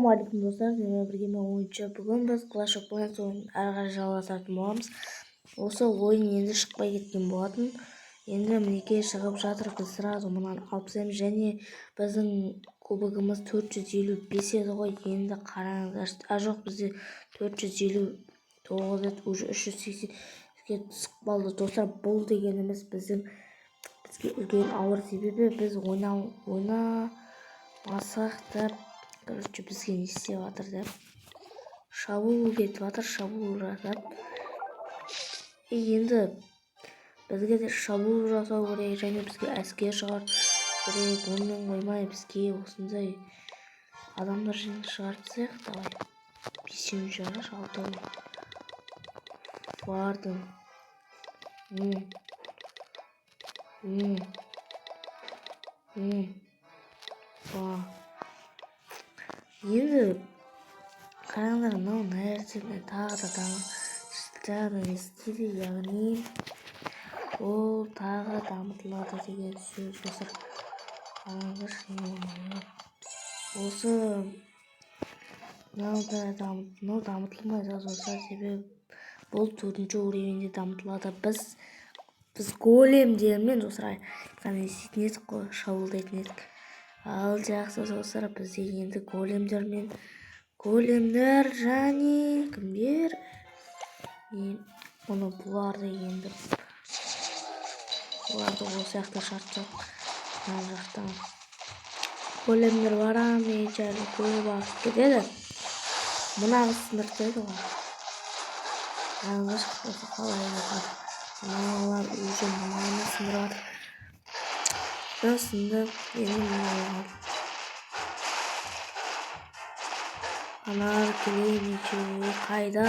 Ассалаумағалейкум, достар! Сіздермен бірге мен, ойыншы. Бүгін біз Clash of Clans ойынын әрі қарай жалғастыратын боламыз. Осы ойын енді шықпай кеткен болатын, енді мінекей шығып жатыр. Біз сразу мынаны алып тастаймыз және біздің кубогымыз 455 еді ғой. Енді қараңыздар, а жоқ, бізде 459 еді, уже 380-ге түсіп қалды, достар. Бұл дегеніміз біздің бізге үлкен ауыр, себебі біз ойнамасақ та, короче, бізге не істеп жатыр деп шабуыл кетіп жатыр, шабуыл жасап. И енді бізге де шабуыл жасау керек және бізге әскер шығару керек. Онымен қоймай, бізге осындай адамдар шығарып тастайық. Давай, бесеуін шығарайықшы, алтауын. Варден м м м ба. Енді қараңдар, мынау нәрсені тағы да тағы да не істейді, яғни ол тағы дамытылады деген сөз. Достар, қараңдаршы, осы мынау да мынау дамытылмайды, достар, себебі бұл төртінші уровеньде дамытылады. Біз големдермен, достар, не істейтін едік қой, шабуылдайтын едік. Ал жақсы, достар, бізде енді големдермен, големдер және кімдер мұны, бұларды, енді бұларды осы жақта шартсақ, мына жақтан големдер барам деген көп ағып кетеді. Мына қыз сындырып тастайды ғой. Қараңдаршы, қалай жатыр мыналар, уже мынаны сындырып жатыр. Мына сынды, енді мыналар, аналар келе, ничего, қайда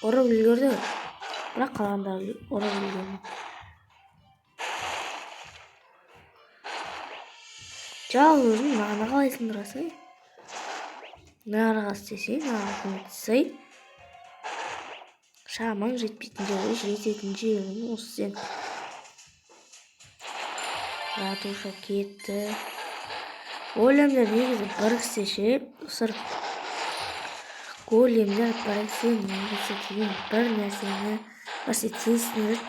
ұрып үлгерді, бірақ қалғандары ұрып үлгермеді. Жалғыз өзің мынаны қалай сындырасың? Мынарға істесең, мынаған көмектессей, шамаң жетпейтін жерге жететін жерің осы. Сен, ратуша кетті. Големдер негізі біріксе ше, достар, големдер біріксе негізі деген бір нәрсені вообще тез сындырады.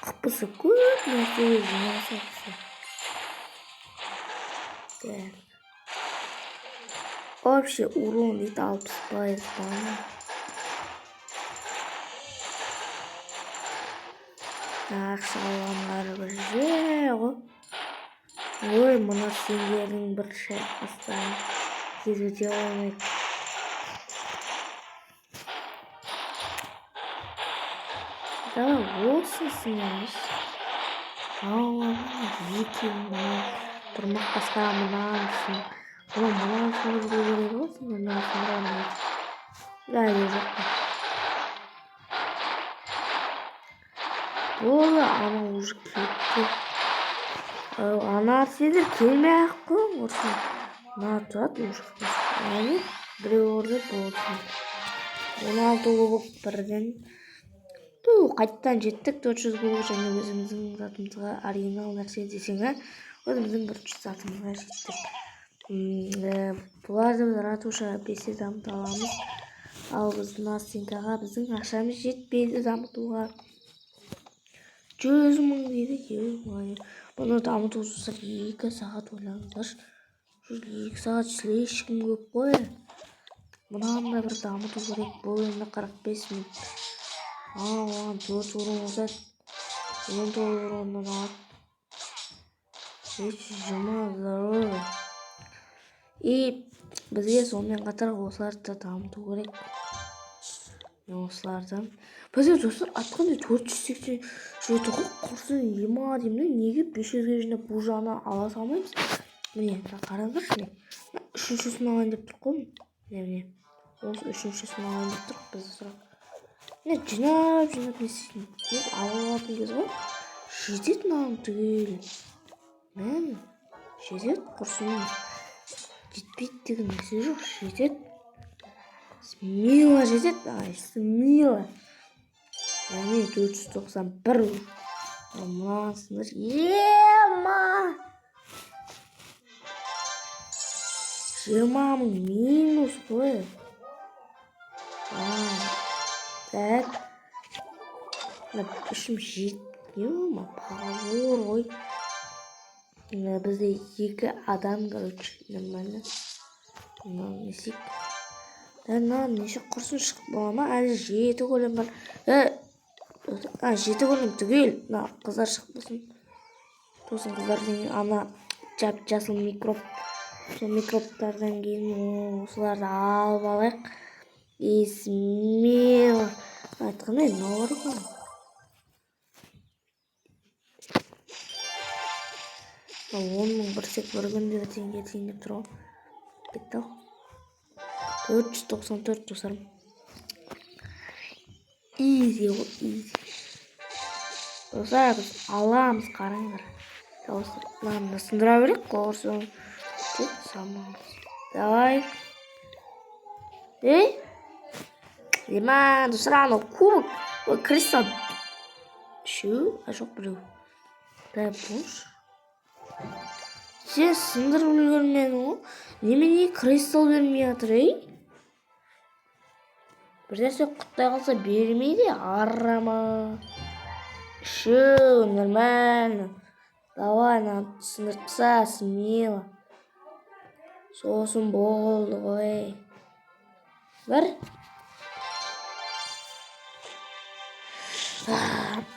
Қыпысы көп нәрсеге жиналса. Так, общий урон дейді 60%. Ақша алғандары бір же ғой. Ой, мына сендердің бір шайқастан тез өте қоймайды. Давай, осы сындырамыз. Екеуі мына тұрмақ, басқа мынаны, мына мынаны сындыру керек ғой. Сендер мынаны сындыра алмайды әлі, жоқ па? Болды, анау уже кетті. Ана, сендер келмей ақ қойың, құрсын. Мына тұрады уже, яғни біреу ұрды, болды. 16 кубок бірден қайтадан жеттік, 400 кубок және өзіміздің затымызға, оригинал нәрсе десең, ә, өзіміздің бірінші затымызға жеттік. Бұларды біз ратуша бесте дамыта аламыз, ал біз мына стенкаға біздің ақшамыз жетпейді дамытуға. 100 000 дейді, е. Бұны дамыту, достар, 2 сағат. Ойлаңыздаршы, 2 сағат слишком көп қой. Мынаны да бір дамыту керек. Бұл енді 45 минут. А оған төрт урон қосады, 19 уроннан алады, 520 здоровье. И бізге сонымен қатар осыларды да дамыту керек. Осыларды бізде, достар, атқандай 487 ғой. Құрсын, ема деймін да, неге 500-ге жинап бұл жағынан ала салмаймыз? Міне, қараңдаршы, міне, үшіншісін алайын деп тұр ғой. Міне, міне, осы үшіншісін алайын деп тұр. Біз сұрақ, міне, жинап жинап не істейтін? Алып алатын кез ғой. Жетеді мынаның түгелі, міне, жетеді. Құрсын, жетпейді деген нәрсе жоқ, жетеді, смело жетеді, ай, смело. Яғни 491. Мынаны сындыр. Ема! 20 000 минус қой. Так. Мына үшім жет. Ема, позор ғой. Мына бізде екі адам, короче, нормально. Мынау не істейік? Да, мынау неше құрсын шығып бола ма? Әлі 7 голем бар. 7 голем түгел. Мына қыздар шығып болсын. Тосын қыздар деген ана жап жасыл микроб. Сол микробтардан кейін осыларды алып алайық. И смело. Айтқандай, мынау бар ғой. 10 000 бір сек бір күнде бітейін кетейін деп тұр ғой. Кетті ау. 494 достарым. Изи ғой, изи. Достар, біз аламыз, қараңдар. Мынаны сындыра берейік, құрсын. Тек салмаңыз. Давай. Ей! Ема, достар, анау кубок. Ой, кристалл. Үшеу? А, жоқ, біреу. Дай болшы. Сен сындырып үлгермедің ғой. Немене кристалл бермей жатыр, ей? Бір нәрсе құттай қалса бермейді, арама. Үшеу, нормально. Давай, мынаны сындырып таста, смело. Сосын болды ғой. Бір.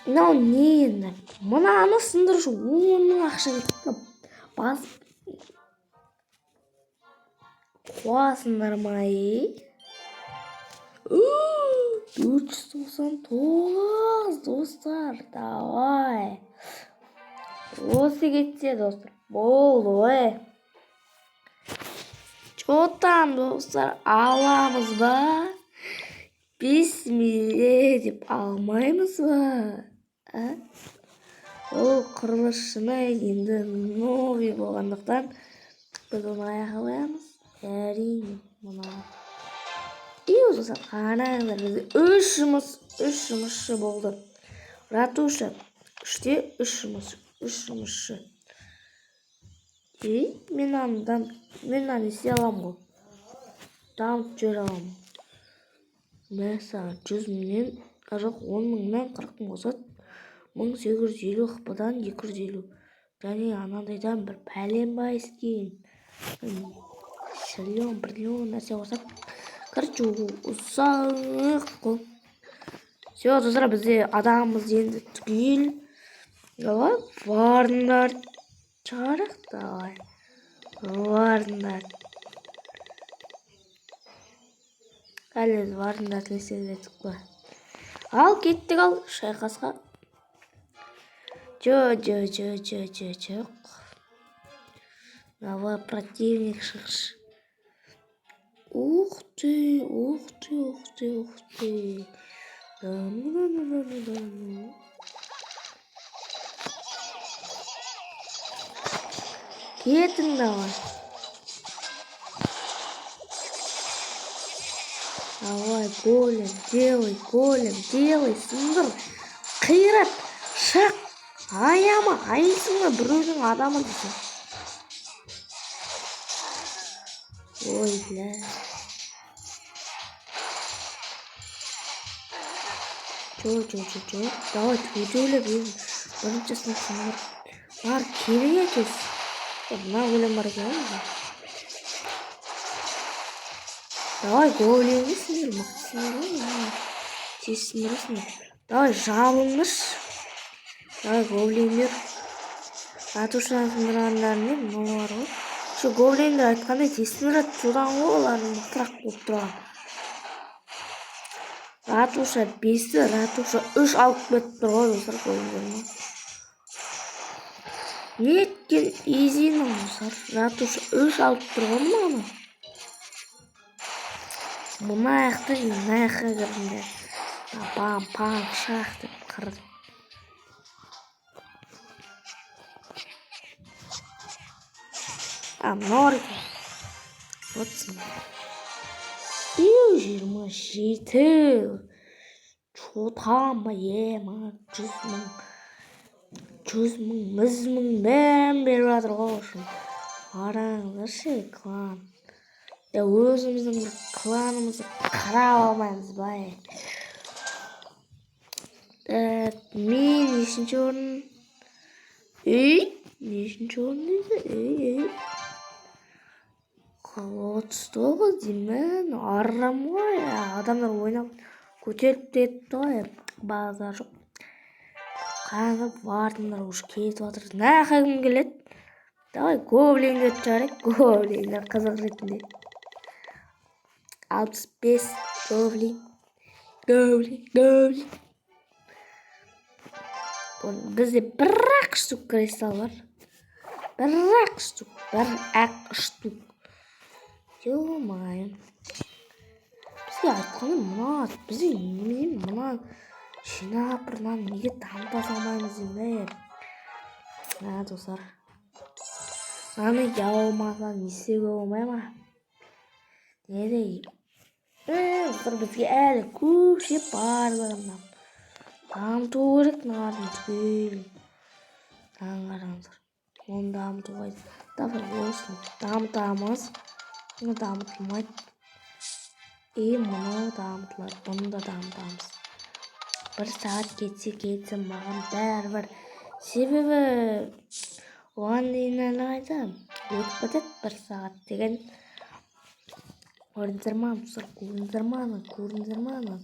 Мынау не енді? Мынаны сындыру үшін 10 000 ақша кетті. Басып қуасыңдар ма, ей? 499, достар, давай. Осы кетсе, достар, болды ғой. Чё там, достар, аламыз ба? Бисмилля деп алмаймыз ба? А? Ол құрылысшыны енді новый болғандықтан біз оны аяққа қоямыз. Әрине, мына. И достар, қараңдар, бізде үш жұмысшы болды. Ратуша үште үш жұмыс, үш жұмысшы. Ей, мен мынаны істей аламын ғой. Дамытып жібере аламын. Мәссаған, 100 мыңнан, а жоқ, 10 мыңнан 40 мың қосады. 1850 хп-дан 250. Және анандайдан бір пәленбай скин. Шиллион, бірлион нәрсе қосады. Короче, ұзақ қой. Все, достар, бізде адамымыз енді түгел. Давай, варндар шығарық, давай. Варндар. Әлі варндар не істеп қой. Ал, кеттік ал, шайқасқа. Жо, жо, жо, жо, жо, жоқ. Давай, противник шықшы. Ух ты, ух ты, ух ты, ух ты. Да, ну, да, ну, да, ну, да, ну. Кетің давай. Давай, голем, делай, голем, делай, сындыр, қират, шақ, аяма, айсың ба біреудің адамы дейсің. Ой, бля. Жо, жо, жо, жо. Давай, төртеулеп енді біріншісін сындыр. Бар, керек екес. Мына голем бар екен ғой. Давай, големді сындыр, мықтысыңдар ғой. Тез сындырасыңдар. Давай, жабылыңдаршы. Давай, гоблиндер. Ратушаны сындырғандар не мынау бар ғой. Шу гоблиндер айтқандай тез сындырады, содан ғой олардың мықтырақ болып тұрған. Ратуша 5-ті, ратуша 3 алып кетіп тұр ғой, достар, гоблиндер ма. Неткен изи мынау, достар. Ратуша 3 алып тұр ғой мынаны. Мына аяқты мына жаққа кірдім. Пам, пам, шах деп қырдым. А, мынау бар екен. Вот. 27. Чё Тотам ба, ема, 100 000, 100 000, 100 000, бәрін беріп жатыр ғой. В общем, қараңыздаршы, клан. Өзіміздің бір кланымызды қарап алмаймыз ба? Мен нешінші орын? Ей, нешінші орын дейді? Ей, ей, 39 деймін. Арам ғой, адамдар ойнап көтеріп кетті ғой, базар жоқ. Қараңдар, вардендар уже кетіп жатыр. Нахуй кім келеді? Давай гоблиндерді шығарайық, гоблиндер қызық ретінде. 65 гоблин, гоблин, гоблин. Бізде бір ақ штук кристалл бар, бір ақ штук, бір ақ штук. Ё-моё, бізге айтқанда, мына бізде немене, мына жинап, бір мынаны неге дамыта салмаймыз деймін да. А, достар, мынаны я болмаса не істеуге болмай ма? Не достар, бізге әлі көп ше, барлығын дамыту керек. Мыналардың түгелін, мынаны қараңыздар, оны дамыту қайда? Давай осыны дамытамыз. Мына дамытылмайды, и мынау дамытылады, бұны да дамытамыз. Бір сағат кетсе кетсін, маған бәрібір, себебі оған дейін әлі қайда өтіп кетеді бір сағат деген. Көрдіңіздер ма, достар, көрдіңіздер ма ана, көрдіңіздер ма ана?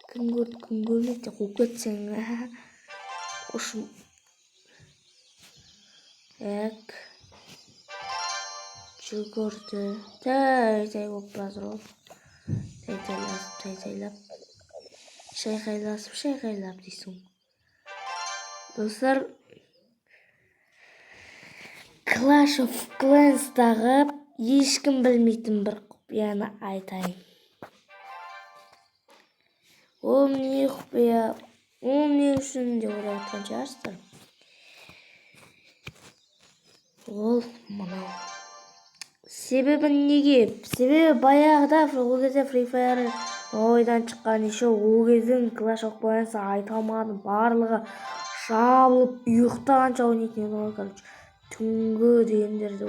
Кім көрді, кім көрмеді деп қуып кетсең. В общем, так, жүгірді, тәй тәй болып жатыр ғой, тәй тәйласып, тәй тәйлап, шайқайласып, шайқайлап дейсің. Достар, Clash of Clans'тағы ешкім білмейтін бір құпияны айтайын. Ол не құпия, ол не үшін деп ойлап жатқан шығарсыздар. Ол мынау. Себебі неге? Себебі баяғыда, ол кезде Free Fire ойдан шыққан еще, ол кездің Clash of Clans айта алмадым, барлығы жабылып ұйықтағанша ойнайтын еді ғой, короче, түнгі дегендерде.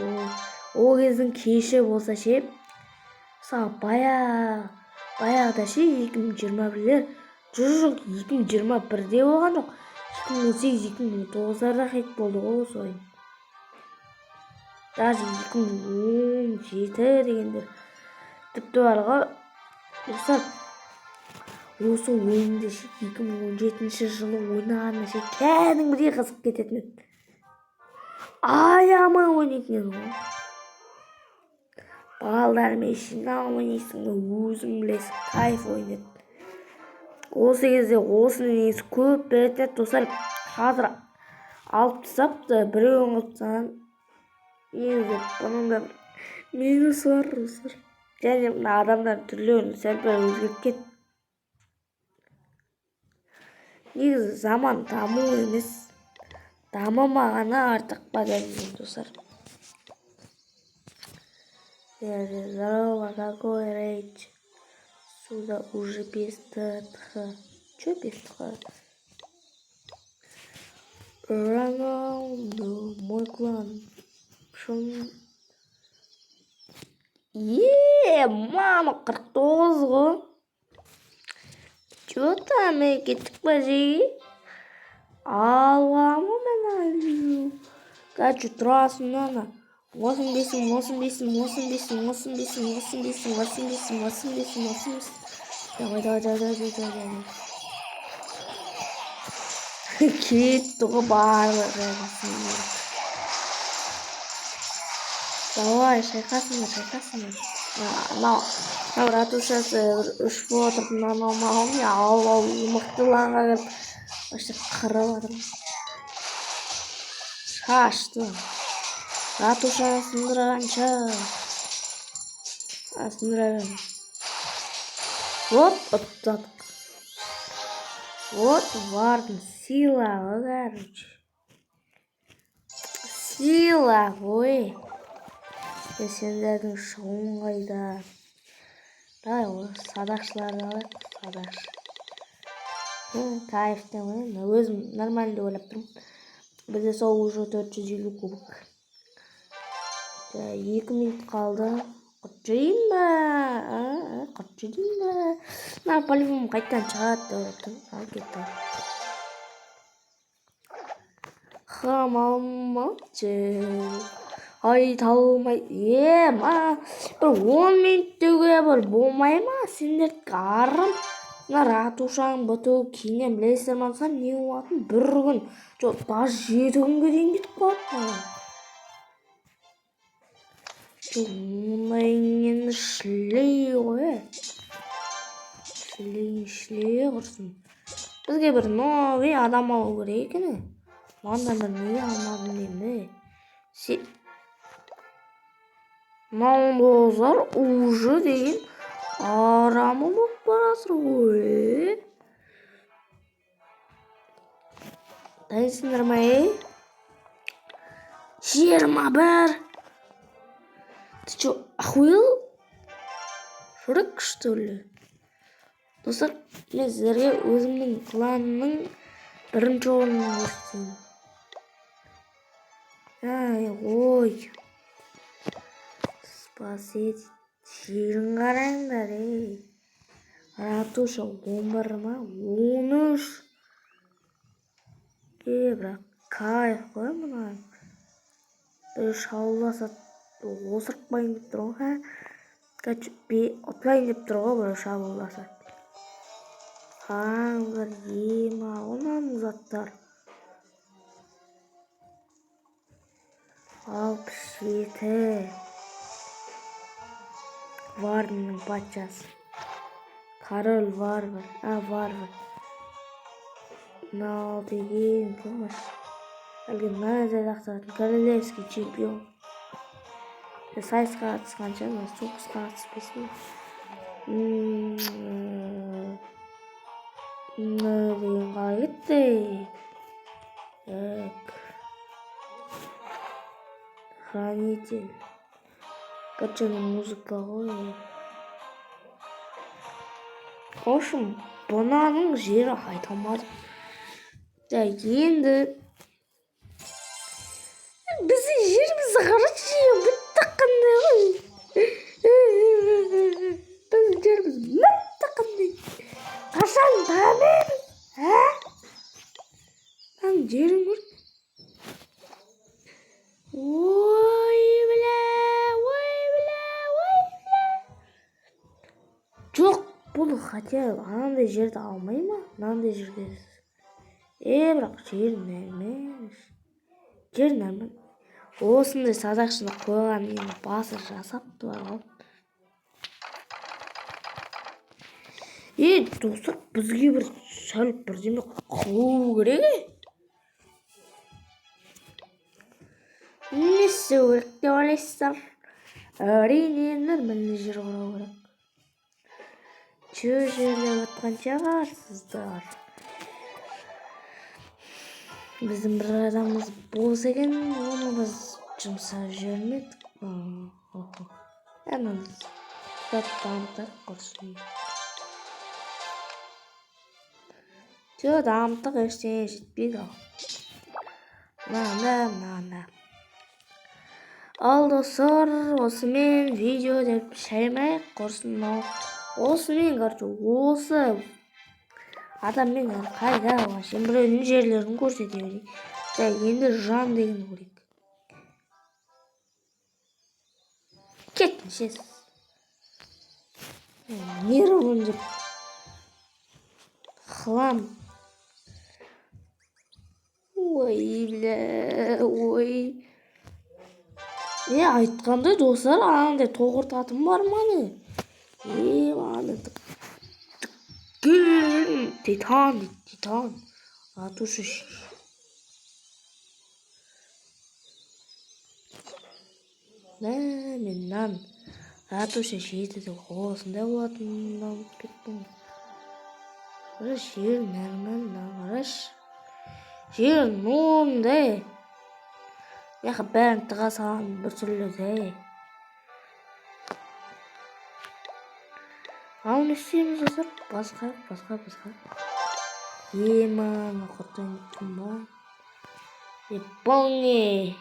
Ол кездің кеші болса ше, мысалы, баяғыда ше, 2021-лер, жоқ, 2021-де болған жоқ, 2018, 2019-дарда хит болды ғой осы ойын. Даже 2017 дегендер тіпті бар ғой. Достар, осы ойынды ше, 2017 жылы ойнағанда ше, кәдімгідей қызып кететін еді, аямай ойнайтын едім ғой. Балдармен жиналып ойнайсың ғой, өзің білесің, кайф ойын еді осы кезде. Осыны негізі көп беретін еді, достар. Қазір алып тастапты, біреуін қылып тастаған. Негізі бұның да бір минусы бар, достар, және мына адамдардың түрлерін сәл пәл өзгеріп кетті. Негізі заман даму емес, дамымағаны артық па деймін, достар. Здорово, какой рейдж? Сюда уже без ТХ. Чё без ТХ? Роналду, мой клан. Шын. Е, мама, 49 ғой. Чё там, ей, кеттік па жеге? Аламын мен. Короче, тұрасың ана. 85 000, 85 000, 85 000, 85 000, 85 000, 85 000, 85 000, 85 000. Давай, давай, давай, давай, давай, давай. Кетті ғой барлығы. Давай, шайқасыңдар, шайқасыңдар. Мынау, мынау ратушасы бір үш болып отырып, мынаны алмаған мен алып алып, мықтыларға кіріп, вообще қырып жатыр. Шашты. Ратушаны сындырғанша. Сындыра беремін. Вот, ұттадық. Вот, варден сила ғой, короче. Сила ғой. Е, сендердің шығуың қайда? Давай, осы садақшыларды алайық, садақшы. Кайф деп ойлаймын. Өзім нормально деп ойлап тұрмын. Бізде сол уже 450 кубок. 2 минут қалды. Құрт жейін ба? Құрт жейін ба? Мына по-любому қайтадан шығады деп ойлап тұрмын. Ал кетті. Хамалмалчы. Ай, талмай. Ма, бір 10 минут деуге бір болмай ма? Сендердікі арым. Мына ратушаның бітуі кейіннен білесіздер ма, достар, не болатынын? Бір күн, жоқ, даже 7 күнге дейін кетіп қалады маған. Жоқ, ондай енді шлей ғой, ә. Шлей, шлей құрсын. Бізге бір новый адам алу керек екен, ә. Мынандай бір неге алмадым деймін де. Мынау уже деген арамы болып барасыр ғой. Дайынсыңдар ма, ей? 21. Ты чё, охуел? Шрек, что ли? Достар, мен сіздерге өзімнің кланның бірінші орнын көрсетейін. Ай, ой. Спасите. Жерін қараңдар, ей. Ратуша 11 ма? 13. Бірақ кайф қой мына. Бір шауласа осырып қояйын деп тұр ғой, ха? Короче, ұтылайын деп тұр ғой біреу шабуылдаса. Қараңдар, ема, мынаның заттар. 67. Варнның патшасы. Король варвар. А, варвар. Мынау деген кім вообще? Әлгі найза лақтыратын королевский чемпион. Сайысқа қатысқанша, мына соғысқа қатыспайсың ба? Деген қалай кетті? Так. Хранитель. Короче, музыка ғой. В общем, бұнаның жері айта алмадым. Да, енді біздің жерімізді қарашы, бітті қандай ғой. Біздің жеріміз бітті қандай. Қашан дамимыз, ә? Мынаның жерін көр. Ой, бля, ой, бля, ой, бля. Жоқ, бұл хотя анандай жерді алмай ма? Мынандай жерде. Бірақ жер нормально. Жер нормально. Осындай садақшыны қойған енді басы жасапты бар ғой. Достар, бізге бір сәл бірдеме қылу керек. Не істеу керек деп ойлайсыздар? Әрине, нормальный жер құру керек. Чө жерлеп жатқан шығарсыздар. Біздің бір адамымыз бос екен, оны біз жұмсап жібермедік. Ана зат дамытайық құрсын. Все, дамыттық, ештеңе жетпейді ал. Мынаны, мынаны. Ал достар, осымен видео деп шаймай құрсын мынау. Осымен, короче, осы адаммен қайда вообще біреудің жерлерін көрсете берейін. Так, енді жан деген көрейік. Кетіңші. Нервім деп. Хлам. Ой, бля, ой. Не айтқандай достар, анандай тоғыртатын бар ма не? Ана титан дейді, титан. Ратуша. Мә, мен мынаны ратуша жеті деп осындай болатынын ұмытып кеттім. Жер нормально, қарашы. Жер норм да. Яқа бәрін тыға салған бір түрлі де. Ал не істейміз достар? Басқа, басқа, басқа. Ема, құртайын деп тұрмын ба? Е, бұл не?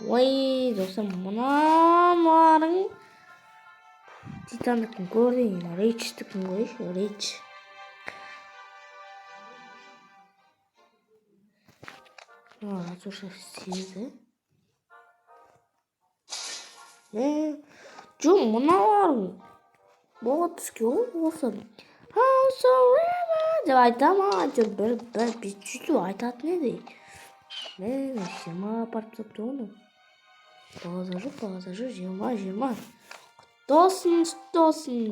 Ой, достар, мыналарың Титандікін көрдік, Рейчтікін көрейікші, Рейч. Ратуша сезді. Жоқ, мыналар боға түскен ғой осы. Деп айта ма, әйтеуір бір бір сөйтіп айтатын еді. Міне, 20 апарып тастапты ғой оны. Бағаза жоқ, бағаза жоқ, 20, 20. Құтты болсын, құтты болсын.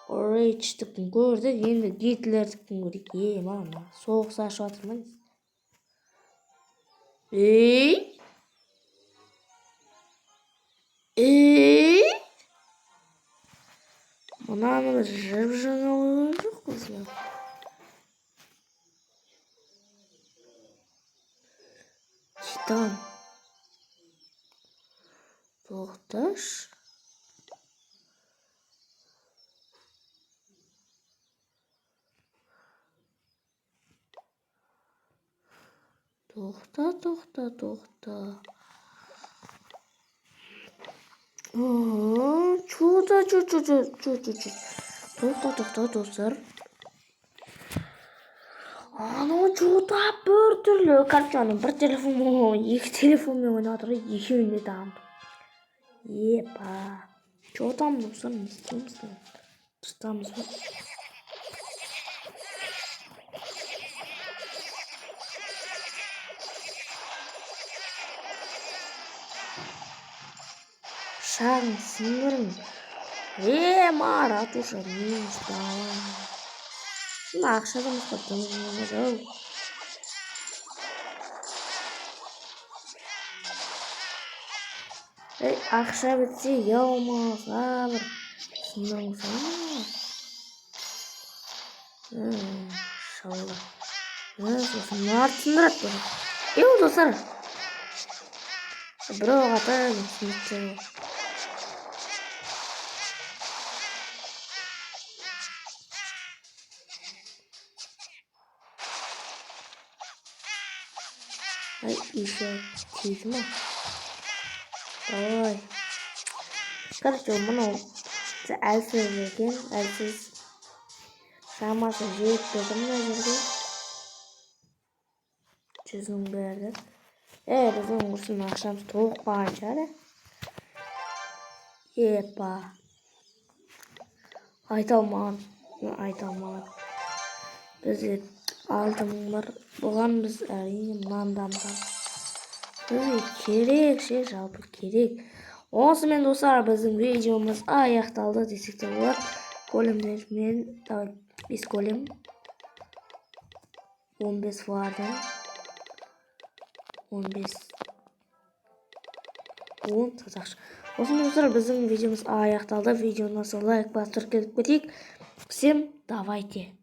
Рейчтікін көрдік, енді Гитлердікін көрейік. Е, мама, соғыс ашып жатыр ма? Ей! Ей! Мынаны бір жып-жаңа қойған жоқпыз ба? Титан. Тоқташы. Тоқта, тоқта, тоқта. Чудо, чё, чё, чё, чё, чё, чё. Тоқта, тоқта, достар. Анау чудо бір түрлі. Короче, анау бір телефон, екі телефонмен ойнап отыр ғой, екеуінде де дамытып. Епа. Чё там, достар, не істейміз? Тұтамыз ба? Шағын сындырың. Ема, ратуша, минус давай. Мына ақшадан басқа дым болмады ау. Ей, ақша бітсе, я болмаса бір сындырыңыз. Шалды. Сосын мыналарды сындырады. Еу, достар. Біреу қатар сындырып. Ай, еще тиді ма? Давай. Короче, мынау әлсіз екен, әлсіз. Шамасы жетпеді мына жерге. 100 мың берді. Біздің құрсын ақшамыз толық қалған шығар. Епа. Айта алмаған. Айта алмаған. Бізде 6 мың бар. Бұған біз әрине мынаны дамытамыз. Бізге керек ше, жалпы керек. Осымен, достар, біздің видеомыз аяқталды десек те болады. Големдер мен, давай, 5 голем. 15 вардан. 15. 10 сатақшы. Осымен, достар, біздің видеомыз аяқталды. Видеоны лайк басып тіркеліп кетейік. Всем давайте.